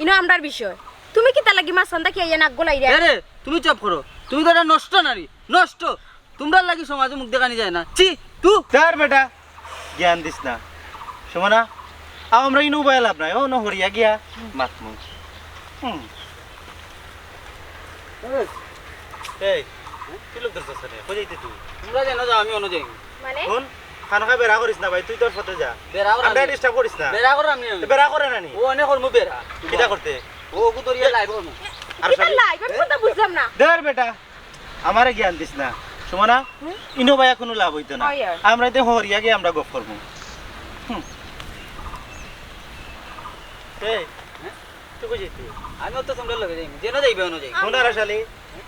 ইনো আমরার বিষয়, তুমি কিতার লাগি মাঝখান থাকি আইয়া নাক গলাইরায়? এরে, তুমি চুপ করো, তুমি তো একটা নষ্ট নারী, নষ্ট। তোমরার লাগি সমাজো মুখ দেখানি যায় না। ছি, তু। তার বেটা, জ্ঞান দিস না। সুমনা, আও আমরা ইনো উবায় লাভ নাই। ও, ন হরিয়া গিয়া মাতমু। হুম। এই, তুই লোক ধরছস কেনে? কই যাইতে তুই? তোমরা যেন যাও, আমি অনো যাই। মানে? হুন, খানোখা বেড়া করিস না ভাই, তুই তোর পথে যা। বেড়া করাম আমরা নি। Disturb করিস না। বেড়া করাম নি আমি। বেড়া করে না নি? ও অনে করমু বেড়া। কিতা করতে? ও ওগু ধরিয়া live করমু। আর কিতা খালি live? আমি কথা বুঝলাম না। ধর বেটা। আমারে জ্ঞান দিস না, সুমনা। হুম? ইনো বাইয়া কুনু লাভ অইতো না। অয়, অয়। আমরা ইতে হরিয়া গিয়া আমরা গফ করমু। হুম। এই, হ্যাঁ? তুই কই যাইতে? আমি অত তোমরার লগে যাইমু। যেন যাইবে, অনো যাইমু। হুন আরে শালি,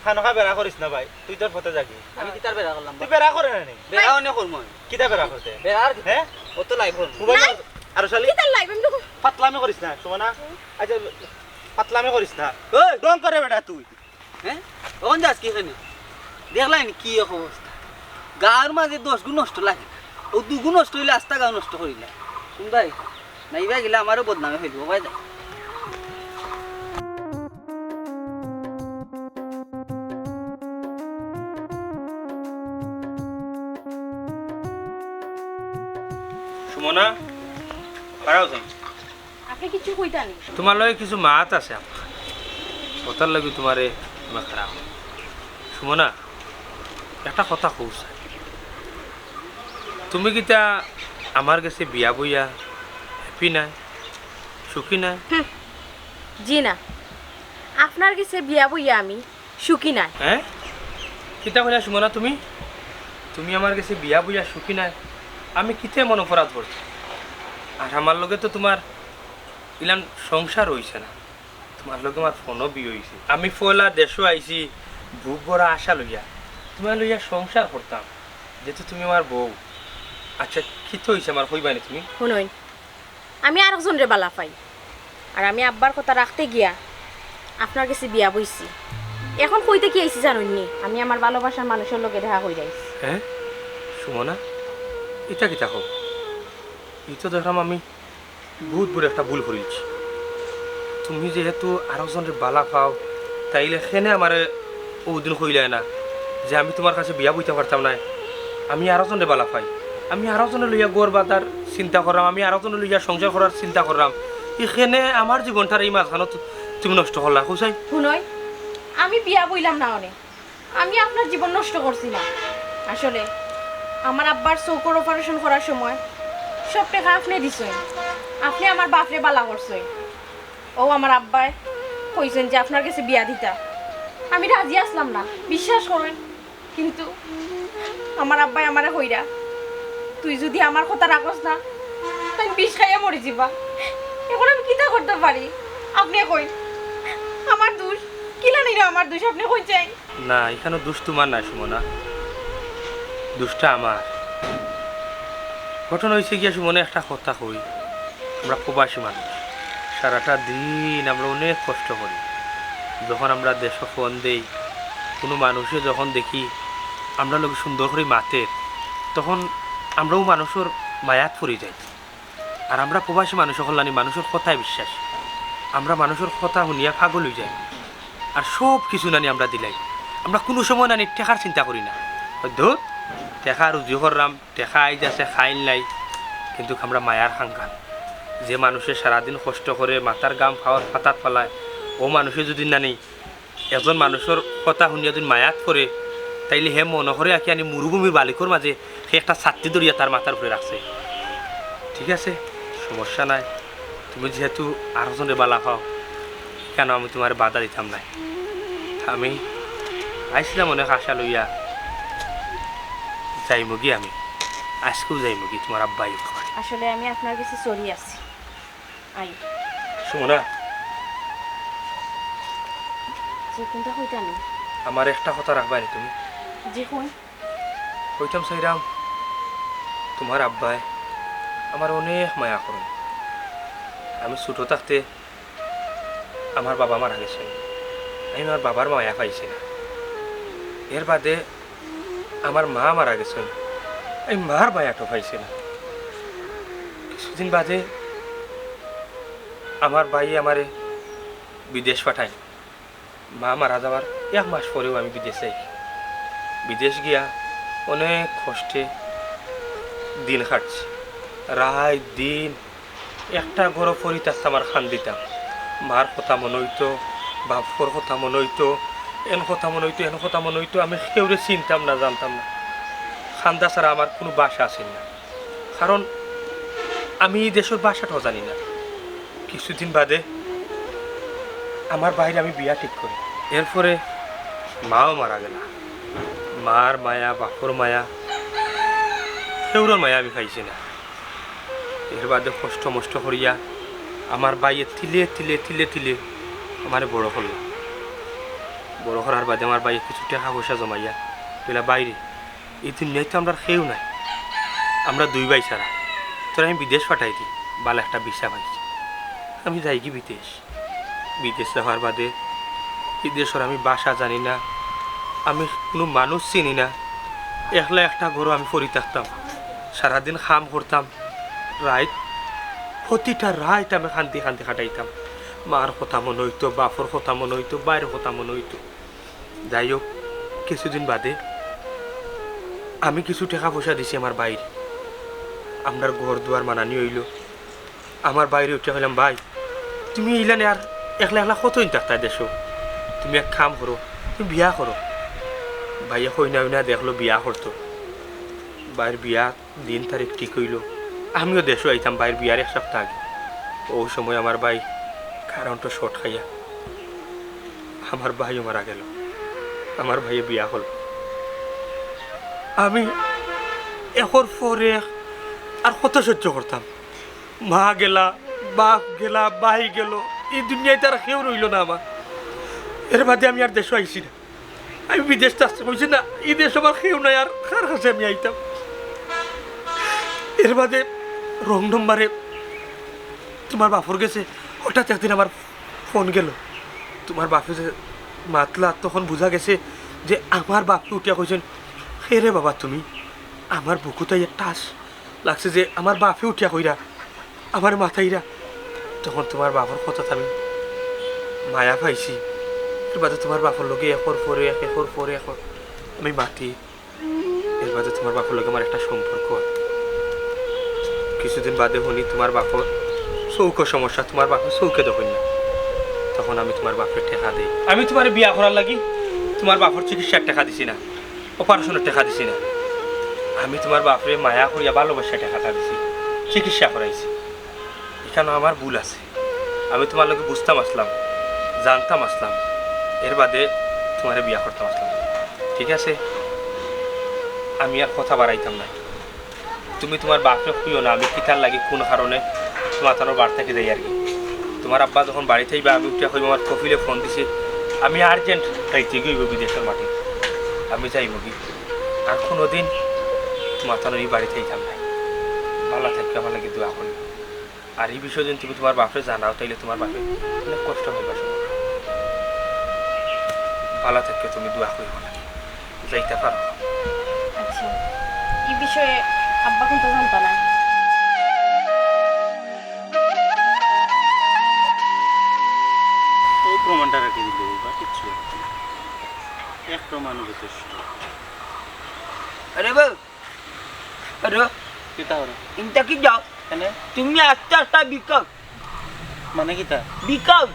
খানোখা বেড়া করিস না ভাই। তুই তোর পথে যাগি। আমি কিতার বেড়া করলাম? তুই বেড়া করে না নি? বেড়া অনে করমু আমি। কিতা বেড়া করতে? বেড়া আর কিতা? হ্যাঁ? অত live করমু। মোবাইল নাই। আর শালি? কিতার live? আমি তো ফাতলামি করিস না, সুমনা। আচ্ছা, ফাতলামি করিস না। ওই! ঢং করে বেটা তুই। হ্যাঁ? অখন যাস কিখানে? দেখলায় নি কি এক অবস্থা? গাঁওর মাঝে দশ গু নষ্ট লাগে, ও দুগু নষ্ট অইলে আস্তা গাঁও নষ্ট করিলায়। হুনবায়, নাইবা গেলে আমারও বদনামে ফেলবো, ভাই যাই। সুমনা, খাড়াও যাও। আপনে কিচ্ছু কইতা নি? তুমার লগে কিছু মাত আছে আমার। কথার লাগি তুমারে তুমার খারাপ। সুমনা, একটা কথা কও চাই। তুমি কিতা আমার গেছে বিয়া বইয়া happy নায়, সুখী নায়? হুম, জি না। আপনার গেছে বিয়া বইয়া আমি সুখী নায়। হ্যাঁ? কিতা কইলা সুমনা তুমি? তুমি আমার গেছে বিয়া বইয়া সুখী নায়? আমি কিতা এমন অপরাধ করছি? আর আমার লগে তো তুমার ইলান সংসার অইছে না। তুমার লগে আমার ফোনও বিয়া অইছে। আমি পয়লা দেশো আইছি, বুক ভরা আশা লইয়া। তুমার লইয়া সংসার করতাম, যেহেতু তুমি আমার বউ। আচ্ছা, কিতা অইছে আমার কইবায় নি তুমি? হুনইন, আমি আরক জনরে বালা পাই। আর আমি আব্বার কথা রাখতে গিয়া আপনার গেছে বিয়া বইছি। এখন কইতে কি আইছি জানইননি? আমি আমার ভালোবাসার মানুষর লগে দেখা কইরা আইছি। হ্যাঁ? সুমনা, ইটা কিতা কও? ই তো দেখরাম আমি বউত বড় একটা ভুল করিলিছি। তুমি যেহেতু আরক জনরে বালা পাও, তাইলে কেনে আমারে অউ দিন কইলায় না যে আমি তুমার কাছে বিয়া বইতাম পারতাম নায়? আমি আরক জনরে বালা পাই, আমি আরক জনরে লইয়া ঘর বাঁধার চিন্তা কররাম, আমি আরক জনরে লইয়া সংসার করার চিন্তা কররাম। ইখানে আমার জীবনটারে ই মাঝখানো তু-, তুমি নষ্ট করলায়, কও চাই? হুনইন, আমি বিয়া বইলাম না অনে। আমি আপনার জীবন নষ্ট করছি না। আসলে আমার আব্বার চউখর operation করার সময় সব টেকা আপনে দিছইন, আপনে আমার বাফরে বালা করছইন। অউ আমার আব্বায় কইছইন যে আপনার গেছে বিয়া দিতা। আমি রাজি আছলাম না, বিশ্বাস করইন। কিন্তু আমার আব্বায় আমারে কইরা, "তুই যুদি আমার কথা রাখস না, তাইন বিষ খাইয়া মরি যিবা।" এখন আমি কিতা করতাম পারি? আপনে কইন, আমার দুষ? কিলা নাইলে আমার দুষ, আপনে কইন চাই? না, ইখানো দুষ তুমার নায় সুমনা, দুষটা আমার। ঘটনা অইছে গিয়া সুমনা, একটা কথা কই, আমরা প্রবাসী মানুষ, সারাটা দিন আমরা অনেক কষ্ট করি। যখন আমরা দেশো ফোন দেই, কুনু মানুষে যখন দেখি আমরার লগে সুন্দর করি মাতের, তখন আমরা অউ মানুষর মায়াত পড়ি যাই। আর আমরা প্রবাসী মানুষ অকল নানি মানুষর কথায় বিশ্বাস। আমরা মানুষর কথা হুনিয়া পাগল অইযাই। আর সব কিছু নানি আমরা দিলাই। আমরা কুনু সময় নানি টেকার চিন্তা করি না। ধুর, টেকা রুজি কররাম, টেকা আইজ আছে, কাইল নাই। কিন্তুক আমরা মায়ার কাঙ্গাল। যে মানুষে সারাদিন কষ্ট করে, মাথার ঘাম পাওর পাতাত ফালায়, অউ মানুষে যুদি নানি একজন মানুষর কথা হুনিয়া যুদি মায়াত পড়ে, তাইলে হে মনো করে আকি আনি মরুভূমির বালিকর মাঝে হে একটা ছাত্তি ধরিয়া তার মাথার উপরে রাখছে। ঠিক আছে, সমস্যা নাই, তুমি যেহেতু আরক জনরে বালা পাও, কেনে আমি তুমারে বাধা দিতাম নায়। আমি আইছলাম অনেক আশা লইয়া, যাইমুগি আমি, আইজকুউ যাইমুগি তুমার আব্বায়। আসলে আমি আপনার গেছে sorry আছি। আই। সুমনা। জি, কুনটা কইতাম? আমার একটা কথা রাখবায়নি তুমি? জি, কইন। কইতাম চাইরাম, তুমার আব্বায় আমারে অনেক মায়া করইন। আমি ছোট থাকতে আমার বাবা মারা গেছইন, আমি আমার বাবার মায়া পাইছি না। এর বাদে আমার মা মারা গেছইন, আমি মার মায়াটাও পাইছি না। কিছুদিন বাদে আমার ভাইয়ে আমারে বিদেশ পাঠাইন। মা মারা যাওয়ার এক মাস পরেউ আমি বিদেশ যাই। বিদেশ গিয়া অনেক কষ্টে দিন কাটছে, রাইত দিন একটা ঘরো পড়ি থাকতাম আর কান্দিতাম। মার কথা মনো অইতো, বাপর কথা মনো অইতো, এন কথা মনো অইতো, এন কথা মনো অইতো। আমি কেউরে চিনতাম না, জানতাম না। কান্দা ছাড়া আমার কুনু ভাষা আছিল না, কারণ আমি ই দেশর ভাষাটাও জানি না। কিছুদিন বাদে আমার ভাইর আমি বিয়া ঠিক করি। এরপরে মাও মারা গেলা। মার মায়া, বাপর মায়া, কেউরর মায়া আমি পাইছি না। এর বাদে কষ্ট মষ্ট করিয়া আমার ভাইয়ে তিলে তিলে, তিলে তিলে আমারে বড় করলা। বড় করার বাদে আমার ভাইয়ে কিছু টেকা পয়সা জমাইয়া কইলা, "ভাইরে, ই দুনিয়াত তো আমরার কেউ নাই, আমরা দুই ভাই ছাড়া। তোরে আমি বিদেশ পাঠাই দি, বালা একটা ভিসা পাইছি, আমি যাইগি বিদেশ।" বিদেশ যাওয়ার বাদে ই দেশর আমি ভাষা জানি না, আমি কুনু মানুষ চিনি না, একলা একটা ঘরো আমি পড়ি থাকতাম, সারাদিন কাম করতাম, রাইত, প্রতিটা রাইত আমি কান্দি কান্দি কাটাইতাম। মার কথা মনো অইতো, বাপর কথা মনো অইতো, ভাইর কথা মনো অইতো। যাই হোক, কিছুদিন বাদে আমি কিছু টেকা পয়সা দিছি আমার ভাইরে, আমরার ঘর দুয়ার বানানি অইলো। আমার ভাইরে উঠিয়া কইলাম, "ভাই, তুমি ইলানে আর একলা একলা কতদিন থাকতায় দেশো? তুমি এক কাম করো, তুমি বিয়া করো।" ভাইয়ে কইনা উইনা দেখলো বিয়া করতো। ভাইর বিয়া দিন তারিখ ঠিক অইলো। আমিও দেশো আইতাম ভাইর বিয়ার এক সপ্তাহ আগে। অউ সময় আমার ভাই কারেন্টো শর্ট খাইয়া আমার ভাইও মারা গেলো। আমার ভাইয়ে বিয়া করলো। আমি একর পর এক আর কত সহ্য করতাম? মা গেলা, বাপ গেলা, ভাই গেলো, ই দুনিয়াত আর কেউ রইলো না আমার। এর বাদে আমি আর দেশো আইছি না। আমি বিদেশ থাকতে কইছি না, ই দেশ আমার কেউ নাই, আর কার কাছে আমি আইতাম? এর বাদে রং নম্বরে তুমার বাফর গেছে হঠাৎ একদিন আমার ফোন গেল। তুমার বাফে যে মাতলা, তখন বুঝা গেছে যে আমার বাফে উঠিয়া কইছইন, "কে রে বাবা তুমি?" আমার বুকুত আইয়া ঠাস লাগছে যে আমার বাফে উঠিয়া কইরা, আমারে মাতাইরা। তখন তুমার বাফর কথাত আমি মায়া পাইছি। এর বাদে তুমার বাফর লগে একর পরে এক, একর পরে এক আমি মাতি। এর বাদে তুমার বাফর লগে আমার একটা সম্পর্ক অয়। কিছুদিন বাদে হুনি তুমার বাফর চউখর সমস্যা, তুমার বাফে চউখে দেখইন না। তখন আমি তুমার বাফরে টেকা দেই। আমি তুমারে বিয়া করার লাগি তুমার বাফর চিকিৎসার টেকা দিছি না, অপারেশনের টেকা দিছি না। আমি তুমার বাফরে মায়া করিয়া ভালোবাসা টেকাটা দিছি, চিকিৎসা করাইছি। ইখানো আমার ভুল আছে। আমি তুমার লগে বুঝতাম আছলাম, জানতাম আছলাম, এর বাদে তুমারে বিয়া করতাম আছলাম। ঠিক আছে, আমি আর কথা বাড়াইতাম না। তুমি তুমার বাফরে কইও না আমি কিতার লাগি, কুন কারণে তুমার তানোর বাড়ি থাকি যাইয়ার গি। তুমার আব্বা যখন বাড়িত আইবা, আমি উঠিয়া কইমু আমার কফিলে ফোন দিছে, আমি urgent যাইতে গি অইবো বিদেশর মাটিত, আমি যাইমু গি। আর কুনুদিন তুমার তানোর ই বাড়িত আইতাম না। ভালা থাকিও, আমার লাগি দোয়া করিও। আর ই বিষয়ে যদি তুমি তুমার বাফরে জানাও, তাইলে তুমার বাফে অনেক কষ্ট পাইবা। ভালা থাকিও, তুমি দোয়া করিও না, যাইতা পারো। আচ্ছা, ই বিষয়ে আব্বা কিন্তু জানতা না। ও প্রমাণটা রাখি দিলে অইবা, কিচ্ছু লাগতো না। এক প্রমাণ যথেষ্ট। আরে বউ, আরে, কিতা করো? ইনতা কি যাও? কেনে? তুমি আস্তে আস্তে বিকাও। মানে কিতা? বিকাও।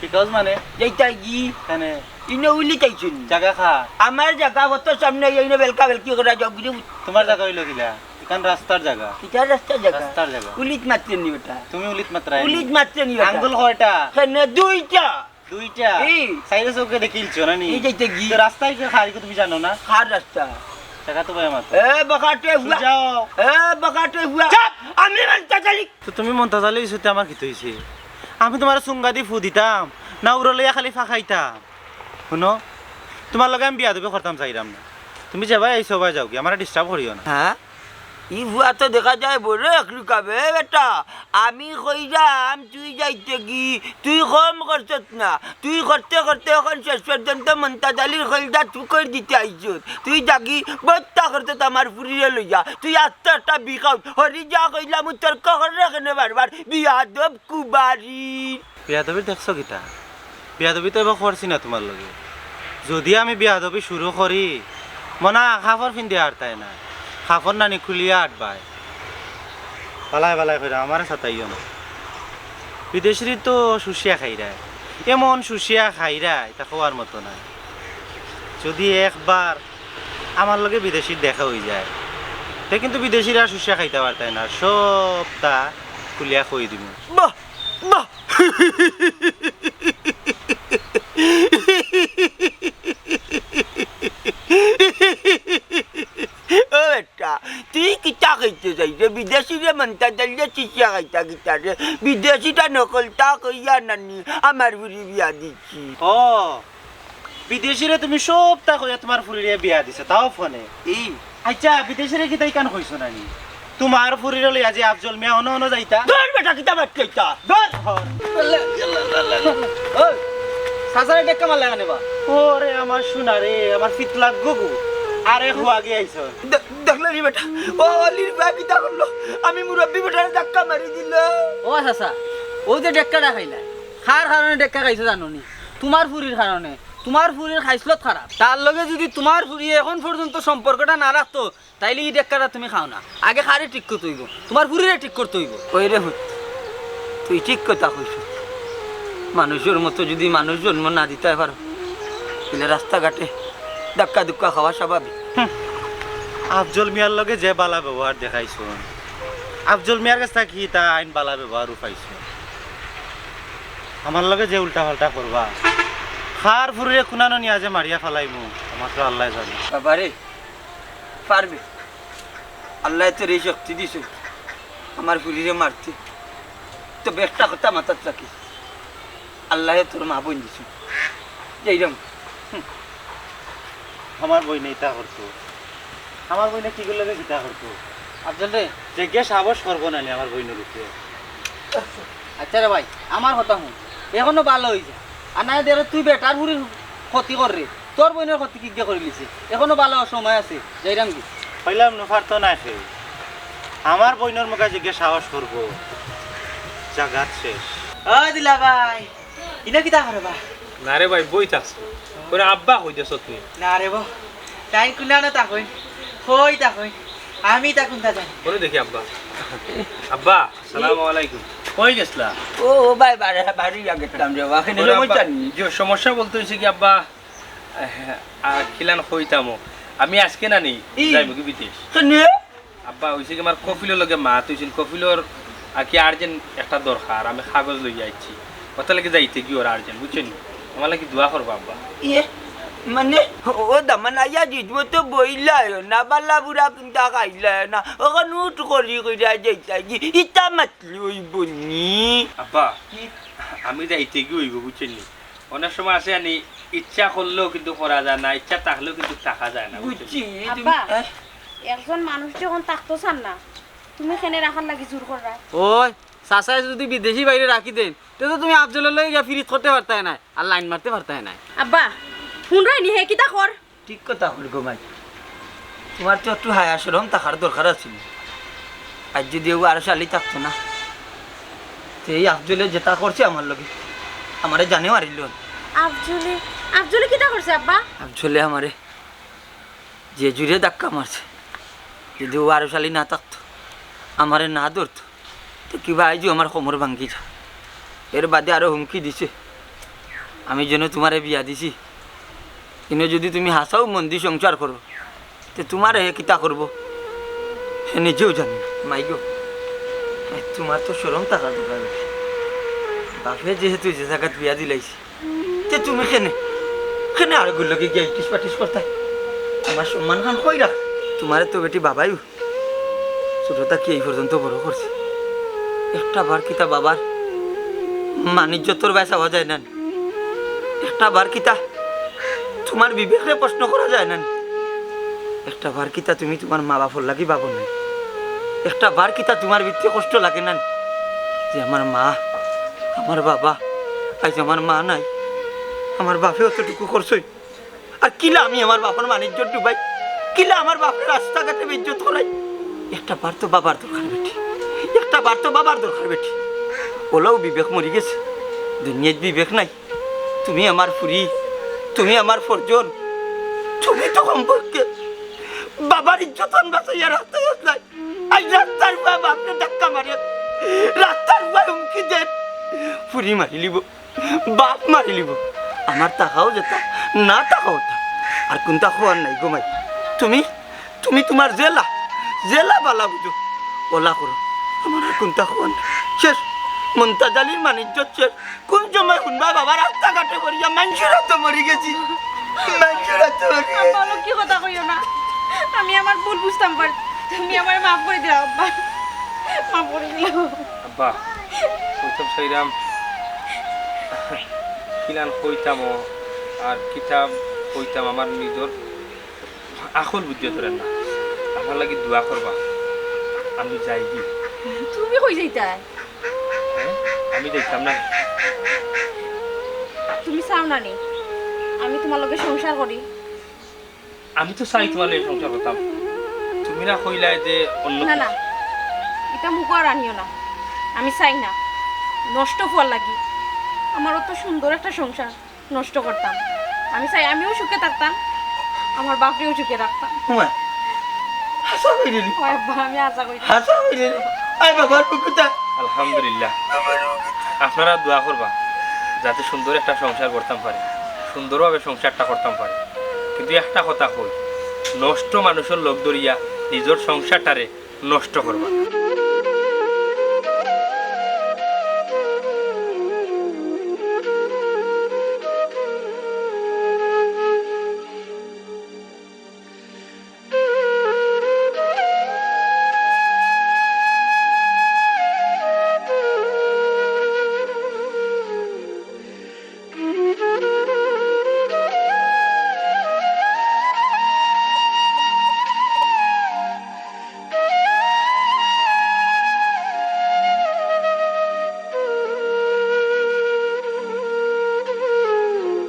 বিকাও মানে? যেটা গি? কেনে? ইনো উলি চাইছুন। জাগা কার? আমার জাগা, অত সামনে ইনো বেলকা বেলকি করা যাও, বুঝে বুঝ- তুমার জাগা অইলো কিলা? ইখান রাস্তার জাগা। কিতা রাস্তার জাগা? রাস্তার জাগা। উলিত মাতরে নি বেটা। তুমি উলিত মাতরায় নি। উলিত মাতরে নি বেটা। আঙ্গুল কয়টা? কেনে দুইটা। দুইটা? এই। সাইডে চউখে দেখিলছো না নি? এই যাইতে গি? তো রাস্তায় কে খালি তুমি জানো না? কার রাস্তা? দেখা তো ভাই আমার তো। এ বকাটে হুয়া। যাও। এ বকাটে হুয়া। চুপ! আমি মন্তাজ আলী। তো তুমি মন্তাজ আলী অইছো তে আমার কিতা অইছে? আমি তুমারে চুঙ্গা দি ফু দিতাম, না উড়ো লইয়া খালি ফাঁকাইতাম? হুনো, তুমার লগে আমি বিয়াদবি করতাম চাইরাম না। তুমি যেবায় আইছো অবায় যাওগি, আমারে disturb করিও না। হ্যাঁ? ই ফুয়া তো দেখা যায় বড় এক লুকাবে বেটা। আমি কইরাম তুই যাইতে গি, তুই কম করছত না। তুই করতে করতে অখন শেষ পর্যন্ত মন্তাজ আলীর কইলজা তুকর দিতে আইছত। তুই যাগি বত্তা করছত আমার ফুরিরে লইয়া। তুই আস্তে আস্তে বিকাও। হরি যা কইলাম তর্ক কররে কেনে বারবার? বিয়াদব কুবারি। বিয়াদবি দেখছো কিতা? বিয়াদবি তো এবার করছি না তুমার লগে। যদি আমি বিয়াদবি শুরু করি, মনা কাপড় পিন্দিয়া আটতায় না, কাপড় নানি খুলিয়া আটবায়। বালায় বালায় কইরা আমারে সাতাইও না। বিদেশিরে তো শুষিয়া খাইরায়, এমন শুষিয়া খাইরায়, তা কওয়ার মতো নায়। যদি একবার আমার লগে বিদেশির দেখা অইযায়, তে কিন্তু বিদেশিরা আর শুষিয়া খাইতা পারতায় না, সবতা খুলিয়া কই দিমু। বাহ, বাহ। ও বেটা, তুই কিতা কইতে চাইরে? বিদেশিরে মন্তাজ আলীয়ে শুষিয়া খাইতা কিতা রে? বিদেশিটা নকলতা কইয়া নানি আমার ফুরি বিয়া দিছি। ও, বিদেশিরে তুমি সবতা কইয়া তুমার ফুরিরে বিয়া দিছো, তাও ফোনে। ই। আচ্ছা, বিদেশিরে কিতা ইখান কইছো নানি? তুমার ফুরিরে লইয়া যে আফজল মিয়া অনো অনো যাইতা। ধর বেটা, কিতা মাত কইতা? ধর। ওই, চাচারে টেক্কা মারলে কেনে বা? ওরে আমার সোনা রে, আমার ফিতলা গুগু। আরে হুয়া গিয়া আইছো। দে-, দেখলে নি বেটা, ও অলির বা কিতা করলো? আমি মুরব্বি বেটারে ধাক্কা মারি দিল। ও চাচা, ও যে টেক্কাটা খাইলা, কার কারণে টেক্কা খাইছো জানো নি? তুমার ফুরির কারণে। তুমার ফুরির খাইছলত খারাপ। তার লগে যদি তুমার ফুরিয়ে অখন পর্যন্ত সম্পর্কটা না রাখতো, তাইলে ই টেক্কাটা তুমি খাও না। আগে কারে ঠিক করতে অইবো? তুমার ফুরিরে ঠিক করতে অইবো। ওই রে হুত, তুই ঠিক কথা কইছস। মানুষর মতো যদি মানুষ জন্ম না দিতায় পারো, তাইলে রাস্তাঘাটে ধাক্কা ধুক্কা খাওয়া স্বাভাবিক। হুম। আফজল মিয়ার লগে যে বালা ব্যবহার দেখাইছো, আফজল মিয়ার গেছ থাকি তা আইন বালা ব্যবহারও পাইছো। আমার লগে যে উল্টা পাল্টা করবা, কার ফুরিরে কুনানো নিয়া যে মারিয়া ফালাইমু, একমাত্র আল্লায় জানে। বাবারে, পারবে। আল্লায় তোরে ই শক্তি দিছে আমার ফুরিরে মারতে। তবে একটা কথা মাথাত রাখিস, আল্লায় তোর মা বইন দিছে। যাইরাম। হুম। আমার বইনে ইতা করতো। আমার বইনে কিগুর লগে কিতা করতো? আফজল রে। যে গে সাহস করবো না নি আমার বইনর উপরে। আচ্ছা রে ভাই, আমার কথা হুন, এখনো ভালা অইযা। আর নায় দে রে, তুই বেটার ফুরির ক্ষতি কররে, তোর বইনর ক্ষতি কিগিয়ে করিলিছে? এখনো ভালা অওয়ার সময় আছে, যাইরাম গি। কইলাম নু পারতো নায় সে। আমার বইনর মুখে যেগিয়ে সাহস করবো, জাগাত শেষ। ও দিলা ভাই, ইনো কিতা করো বা? না রে ভাই, বই থাকছো। করে আব্বা কই দেছো তুই? না রে বা, তাইন কুনানো থাকইন, কই থাকইন, আমি তা কুনতা জানি। করে দেখি আব্বা। আব্বা। আসসালামু আলাইকুম। কই গেছলা? ও, ও ভাই, বাড়ি, বাড়ি গেছিলাম রে বা, এখানে ওরে সমস্যা আব্বা, নি। যে সমস্যা বলতে অইছে কি আব্বা, আহ, আর কিলান কইতাম, আমি আজকে না নি, ই। যাইমু গি বিদেশ। কেনে? আব্বা, অইছে কি আমার কফিলর লগে মাত অইছিল, কফিলর আর কি urgent একটা দরকার, আমি কাগজ লইয়া আইছি। অতার লাগি যাইতে গি ওর urgent, বুঝছইন নি? আমার লাগি দোয়া করবা আব্বা। ইয়ে, মানে, ও দামান আইয়া দিত, ও তো বইলায় না, বালা বুড়া কুনতা খাইলায় না, ওখান উঠ করি কইরা যাইতা গি, ইতা মাতলে অইবো নি? আব্বা, কি? আমি যাইতে গি অইবো, বুঝছইন নি? অনেক সময় আছে আনি, ইচ্ছা করলেও কিন্তু করা যায় না, ইচ্ছা থাকলেও কিন্তু থাকা যায় না, বুঝছইন নি? বুঝছি, তুমি, আব্বা, হ্যাঁ? একজন মানুষ যখন থাকতো চার না, তুমি কেনে রাখার লাগি জোর কররায়? ওই, চাচায় যদি বিদেশি ভাইরে রাখি দেইন, তে তো তুমি আফজলর লগে গিয়া ফিরিত করতে পারতায় নায়, আর লাইন মারতে পারতায় নায়। আব্বা, হুনরায় নি হে কিতা কর? ঠিক কথা কইল গো মাই। তুমার তো একটু হায়া শরম থাকার দরকার আছিল। আইজ যদি অউ আরশ আলী থাকতো না, তে এই আফজলে যেতা করছে আমার লগে, আমারে জানে মারিলো। আফজলে, আফজলে কিতা করছে আব্বা? আফজলে আমারে যে জুরে ধাক্কা মারছে, যদি অউ আরশ আলী না থাকতো, আমারে না ধরতো, তে কিবা আইজও আমার কোমর ভাঙ্গি যা। এর বাদে আরো হুমকি দিছে, আমি যেন তুমারে বিয়া দিছি, ইনো যদি তুমি হাছাউ মন্দি সংসার করো, তে তুমারে হে কিতা করবো, হে নিজেও জানে না। মাই গো, তুমার তো শরম থাকার দরকার। বাপে যেহেতু যে জাগাত বিয়া দিলাইছে, তে তুমি কেনে, কেনে আরোগুর লগে গিয়া ইটিস পাটিস করতায়? তুমার সম্মান খান কই রাখ? তুমারে তো বেটি বাবাইও ছোট থাকি এই পর্যন্ত বড় করছে। একটা বার কিতা বাবার মান ইজ্জতর বায় চাওয়া যায় না নি? একটা বার কিতা তুমার বিবেকরে প্রশ্ন করা যায় না নি? একটা বার কিতা তুমি তুমার মা বাপর লাগি ভাবো না নি? একটা বার কিতা তুমার ভিতরে কষ্ট লাগে না নি? যে আমার মা, আমার বাবা, আইজ আমার মা নাই, আমার বাপে অতটুকু করছইন। আর কিলা আমি আমার বাপর মান ইজ্জত ডুবাই, কিলা আমার বাপরে রাস্তাঘাটে বেইজ্জত করাই। একটা বার তো বাবার দরকার বেটি, একটা বার তো বাবার দরকার বেটি। অলাউ বিবেক মরি গেছে, দুনিয়াত বিবেক নাই। তুমি আমার ফুরি, তুমি আমার ফরজন, তুমি তো কমপক্ষে বাবার ইজ্জত খান বাঁচাইয়া রাখতে চাইলায়। আইজ রাস্তার উবায় বাপরে ধাক্কা মারে, রাস্তার উবায় হুমকি দেয়, ফুরি মারিলিবো, বাপ মারিলিবো। আমার থাকাও যেতা, না থাকাও অতা। আর কুনতা কওয়ার নাই গো মাই। তুমি, তুমি তুমার যেলা, যেলা বালা বুঝো, অলা করো। আমার আর কুনতা কওয়ার নাই। শেষ। মন্তাজ আলীর মান ইজ্জত শেষ। কুন সময় হুনবা বাবা রাস্তাঘাটে পড়িয়া মানষর আতো মরি গেছি? মানষর আতো মরি গেছি। আব্বা, অলা কি কথা কইও না। আমি আমার ভুল বুঝতাম পারি। তুমি আমারে মাফ করি দিলাও আব্বা। মাফ করি দিলাও। আব্বা, কইতাম চাইরাম, কিলান কইতাম আর কিতা কইতাম, আমার নিজর আকল বুদ্ধি ধরের না। আমার লাগি দোয়া করবা, আমি যাইগি। তুমি কই যাইতায়? হ্যাঁ? আমি যাইতাম না। তুমি চাও না নি আমি তুমার লগে সংসার করি? আমি তো চাই তুমার লগে সংসার করতাম। তুমি না কইলায় যে অন্য না, না, ইতা মুখো আর আনিও না। আমি চাই না নষ্ট ফুয়ার লাগি আমার অত সুন্দর একটা সংসার নষ্ট করতাম। আমি চাই আমিও সুখে থাকতাম, আমার বাপরেও সুখে রাখতাম। হুমা, হাছা কইরে নি? ওই আব্বা, আমি হাছা কইরে। হাছা কইরে নি? আয় বাবার বুকুতা। আলহামদুলিল্লাহ। আপনারা দোয়া করবা যাতে সুন্দর একটা সংসার করতাম পারি, সুন্দরভাবে সংসারটা করতাম পারি। কিন্তু একটা কথা কই, নষ্ট মানুষর লগ ধরিয়া নিজর সংসারটারে নষ্ট করবা না।